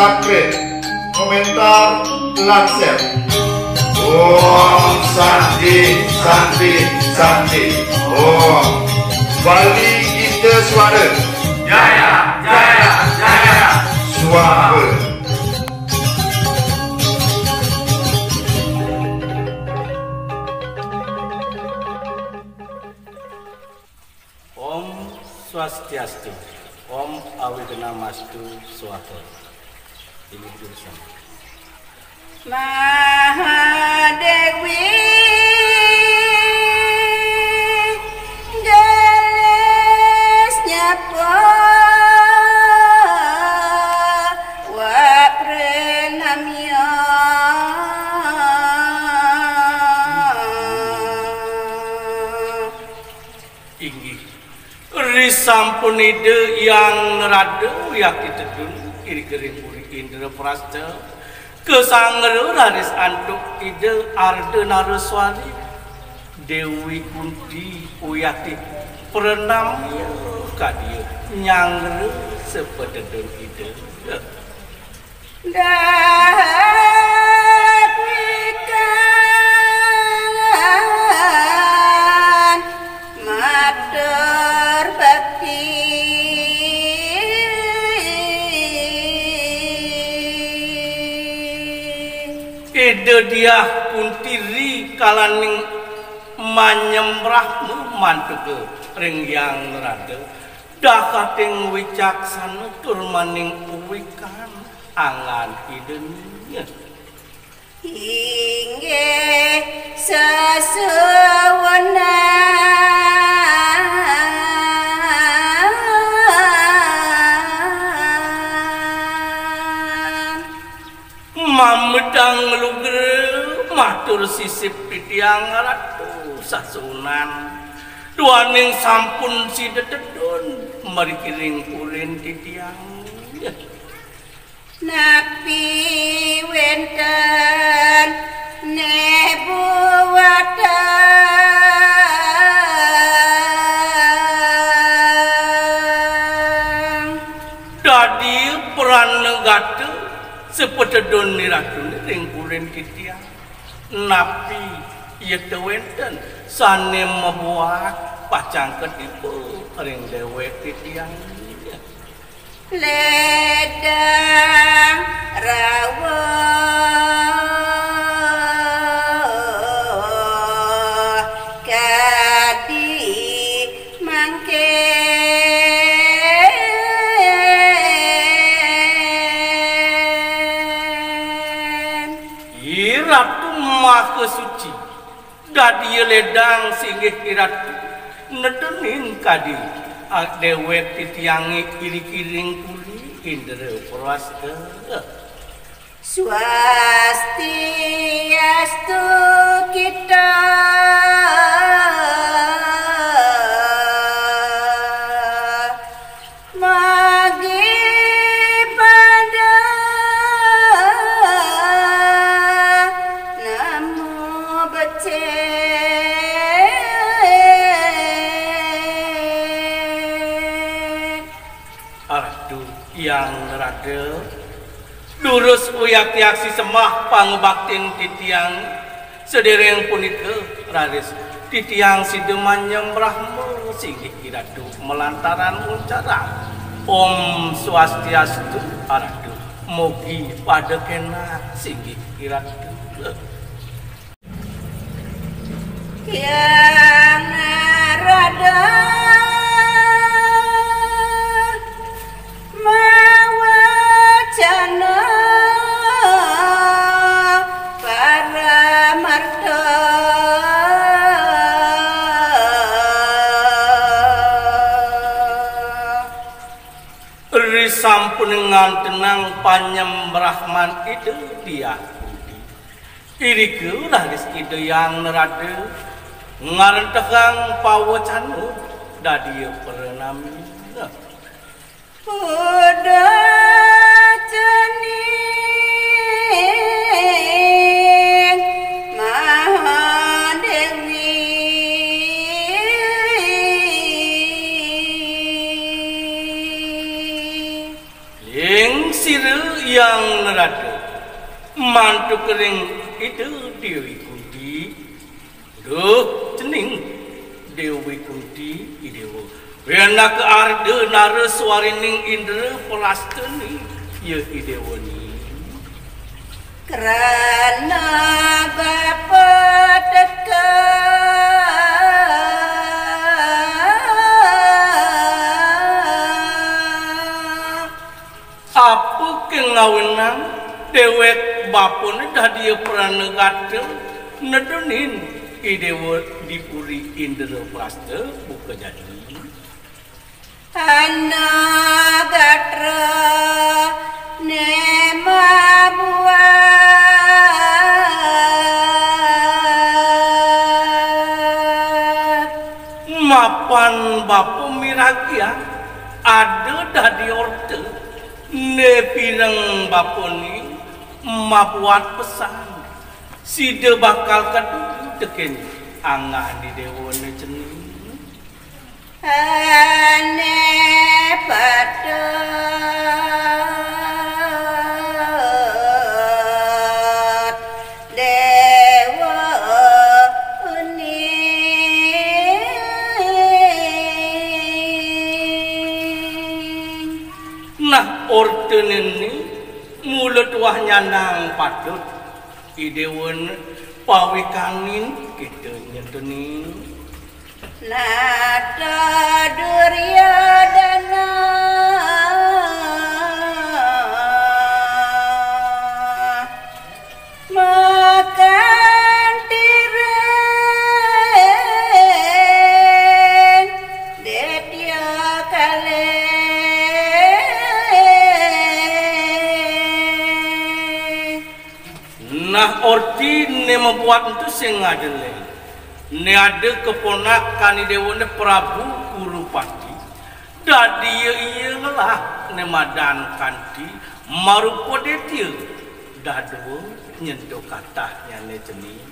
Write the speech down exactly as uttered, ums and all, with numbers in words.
Subscribe, komentar, lan share. Om Santi, Santi, Santi. Om Bali Gita Suara. Jaya, jaya, jaya. Swaha. Om Swastiastu, Om Awignamastu Swaha. Ini bersama. Mahadewi gelis nyapa wa pranamya. Inggih. Risampun Ida Hyang Narada wiakti tedun iri gering puri Indraprastha, kasangra raris antuk Ida Ardhanaraswari, Dewi Kunti wiakti pranamya kadia nyanggra sapatedun Ida. Dahat wikan matur bakti. Ida Diah Kuntiri kalaning manyembrah mantuka ring Hyang Narada. Dahating wicaksana tur maning uwikan angan Ida nya. Inggih sesuunan. Mamedang lugra matur sisip titiang Ratu Sasuunan. Duaning sampun sida tedun mriki ring ulin titiang. Napi wénten né buatan? Dadi pranagata sapatedun ni Ratu ring ulin titiang. Napi yéta wénten sané mabuat pacang katiba ring déwék titiang? Ledang rawuh kadi mangkin. I Ratu Maha Suci, dadia ledang singgih i Ratu, nedunin kadi, ah, déwék titiangé iri gering puri Indraprastha. Swastiastu kita. Magi pada namo becik. Ratu Hyang Narada, durus wiakti aksi sembah pangubaktin titiang. Sadéréng punika, raris titiang sida manyembrahma singgih i Ratu malantaran nguncarang Om Swastiastu, Ratu. Mugi pada kénak singgih i Ratu. Hyang Narada mawacana paramartha. Risampun ngantenang panyembrahman Ida Diah Kuntiri, irika raris Ida Hyang Narada ngrentehang pawacana dadia pranami. Udah cening Mahadewi. Ling sira Hyang Narada, mantuk ring Ida Déwi Kunti. Duh, cening Déwi Kunti, I Déwa. Pinaka arda nara swarining Indra Prastha ni, ya I Déwa ni. Krana bapa teka. Apa kang ngawinang déwék bapané dadia pranagatra nedunin I Déwa di puri Indraprastha buka jani. Anagatra né mabuat. Mapan bapa miragiang ada dadi orta. Né pireng bapané mabuat pesan. Sida bakal katuju tekén angah di déwané cening. Ané patut déwa uning. Nah, ortané né mula tuah nyandang patut. I Déwa né pawikanin kita nyetening. Nata Duryodana makan tiring detya kalih. Nah, orti né mabuat ento sing ada lén. Né ada keponakan I Déwa né Prabu Kurupati. Dadia ia ngelah né madan kanti marupa detya. Dadua nyentuh katahnyané cening.